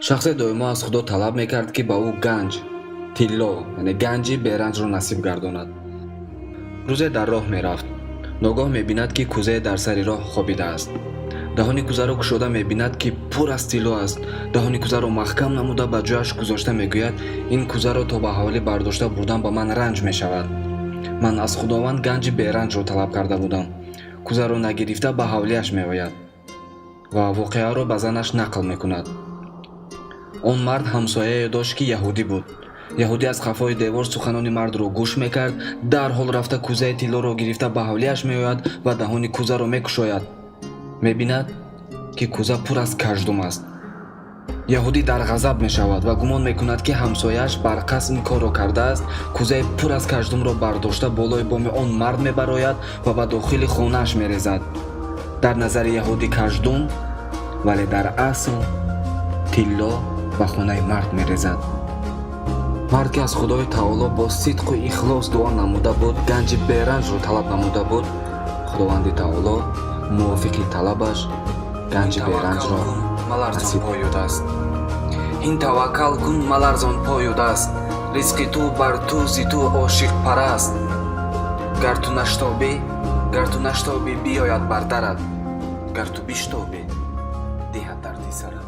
Шахсе доимо аз Худо талаб мекард, ки ба ӯ ганҷ, тилло, яъне ганҷи беранҷро насиб гардонад. Рӯзе дар роҳ мерафт. Ногоҳ мебинад, ки кӯзае дар сари роҳ хобидааст. Даҳони кӯзаро кушода мебинад, ки пур аз тилло аст. Даҳони кӯзаро маҳкам намуда, ба ҷояш гузошта мегӯяд: «Ин кӯзаро то ба ҳавлӣ бардошта бурдан ба ман ранҷ мешавад. Ман аз Худованд ганҷи беранҷро талаб карда будам». Кӯзаро нагирифта, ба ҳавлиаш меояд ва воқеаро ба занаш нақл мекунад. Он мард ҳамсояе дошт, ки яҳудӣ буд. Яҳудӣ аз қафои девор суханони мардро гӯш мекард. Дарҳол рафта, кӯзаи тиллоро гирифта, ба ҳавлиаш меояд ва даҳони кӯзаро мекушояд. Мебинад, ки кӯза пур аз каждум аст. Яҳудӣ дар ғазаб мешавад ва гумон мекунад, ки ҳамсояаш барқасд ин корро кардааст. Кӯзаи пур аз каждумро бардошта, болои боми он мард мебарояд ва ба дохили хонааш мерезад. Дар назари яҳудӣ каждум, вале дар асл тилло ба хонаи мард мерезад. Мард, ки аз Худои Таоло бо сидқу ихлос дуо намуда буд, ганҷи беранҷро талаб намуда буд, Худованди Таоло мувофиқи талабаш ганҷи беранҷро Маларзон насиб. пою даст. Ҳин таваккал кун, маларзон пою даст. Ризқи ту бар ту, зи ту ошиқпараст. Гар ту наштобӣ, гар ту наштобӣ, биёяд бар дарат. Гар ту биштобӣ, диҳад дарди сарат.